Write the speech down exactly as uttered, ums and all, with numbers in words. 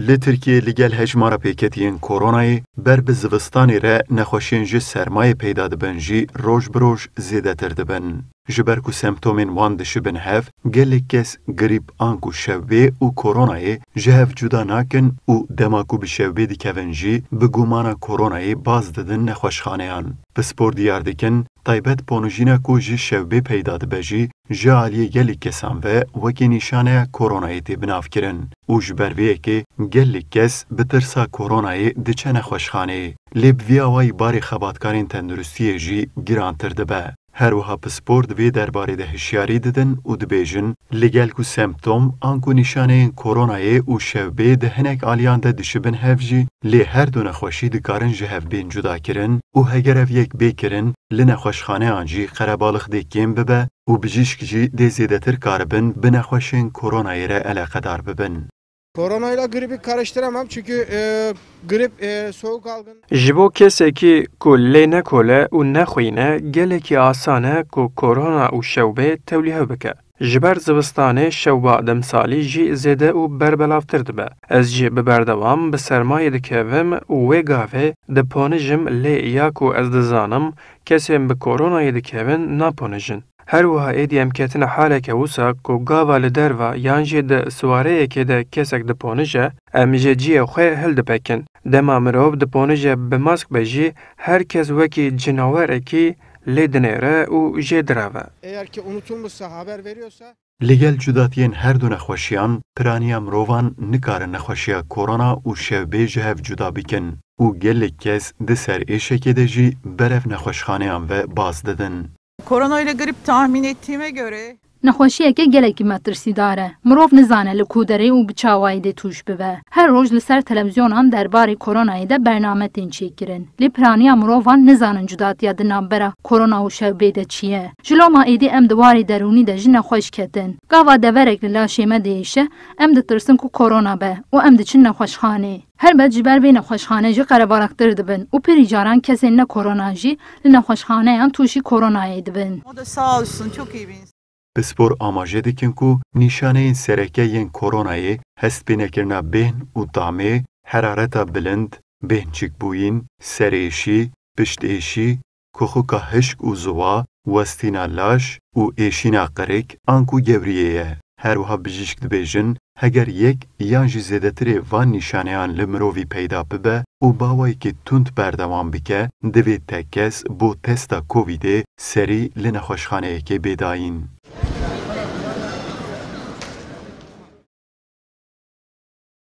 Li Tirkiyeyê li gel hejmara pêketiyên koronayê ber bi zivistanê re nexweşiyên ji sermayê peyda dibin jî roj bi roj zêdetir dibin. Ji ber ku semptomên wan dişibin hev, gelek kes grîp anku şewbê û koronayê ji hev cuda nakin û dema ku bi şewbê dikevin jî bi gumana koronayê baz didin nexweşxaneyan. Pispor diyar dikin, taybet ponijîna ku ji şewbê peyda dibe jî ji aliyê gelek kesan ve wekî nîşaneya koronayê tê binavkirin û ji ber vê yekê gelek kes bi tirsa koronayê diçe nexweşxaneyê. Lê bi vî awayî barê xebatkarên tenduristiyê jî girantir dibe. Her wiha pispor di vê derbarê de hişyarî didin û dibêjin, li gel ku semptom anku nîşaneyên koronayê û şewbê di hinek aliyan de dişibin hev jî, lê her du nexweşî dikarin ji hev bên cudakirin û heger ev yek bê kirin, li nexweşxaneyan jî qerebalix dê kêm bibe û bijîşk jî dê zêdetir karibin bi nexweşên koronayê re eleqedar bibin. Koronayla gribi karıştıramam çünkü, e, grip, e, soğuk algın. Ji bo kesekî ku lê nekole û nexwîne, gelekî asan e ku korona û şewbê tewlîhev bike. Ji ber zivistanê şewba demsalî jî zêde û berbelavtir dibe. Ez jî bi berdewam bi sermayê dikevim û wê gavê diponijim, lê ya ku ez dizanim kesên bi koronayê dikevin naponijin. Her wiha êdî em ketine haleke wisa ku gava li derva yan jî di siwareyekê de kesek diponije, em ji cihê xwe hildipekin. Dema mirov diponije bi mask be jî, her kes wekî cinawerekî lê dinêre û jê direve. Eğer ki unutulmuşsa haber veriyorsa. Li gel cudatiyên her du nexweşiyan, piraniya mirovan nikarin nexweşiya korona û şewbê ji hev cuda bikin û gelek kes di ser êşekê de jî berev nexweşxaneyan ve baz didin. Korona ile grip tahmin ettiğime göre. Nexweşiyeke gelekî metirsîdar e. Mirov nizane li ku derê û bi çawayî dê tûş bibe. Her roj li ser televîzyonan derbarê koronayê de bername tên çêkirin. Lê piraniya mirovan nizanin cudatiya di navbera korona û şewbê de çi ye. Ji loma êdî em di warê derûnî de ji nexweş ketin. Gava deverek li laşê me diêşe, em ditirsin ku korona be û em diçin nexweşxanê. Helbet ji ber vê nexweşxane jî qerebalixtir dibin û pirî caran kesên ne korona jî li nexweşxaneyan tûşî koronayê dibin. O da sağ olsun, çok iyi bir insan. Pispor amaje dikin ku nîşaneyên sereke yên koronayê hestpênekirina bêhn û tamê, herareta bilind, bêhnçikbûyîn, serêşî, piştêşî, kuxika hişk û ziwa, westîna laş û êşîna qirik anku gewriyê ye. Her wiha bijîşk dibêjin, heger yek yan jî zêdetirê van nîşaneyan li mirovî peyda bibe û bi awayekî tund berdewam bike, divê tekez bo testa Covidê serî li nexweşxaneyekê bê dayîn.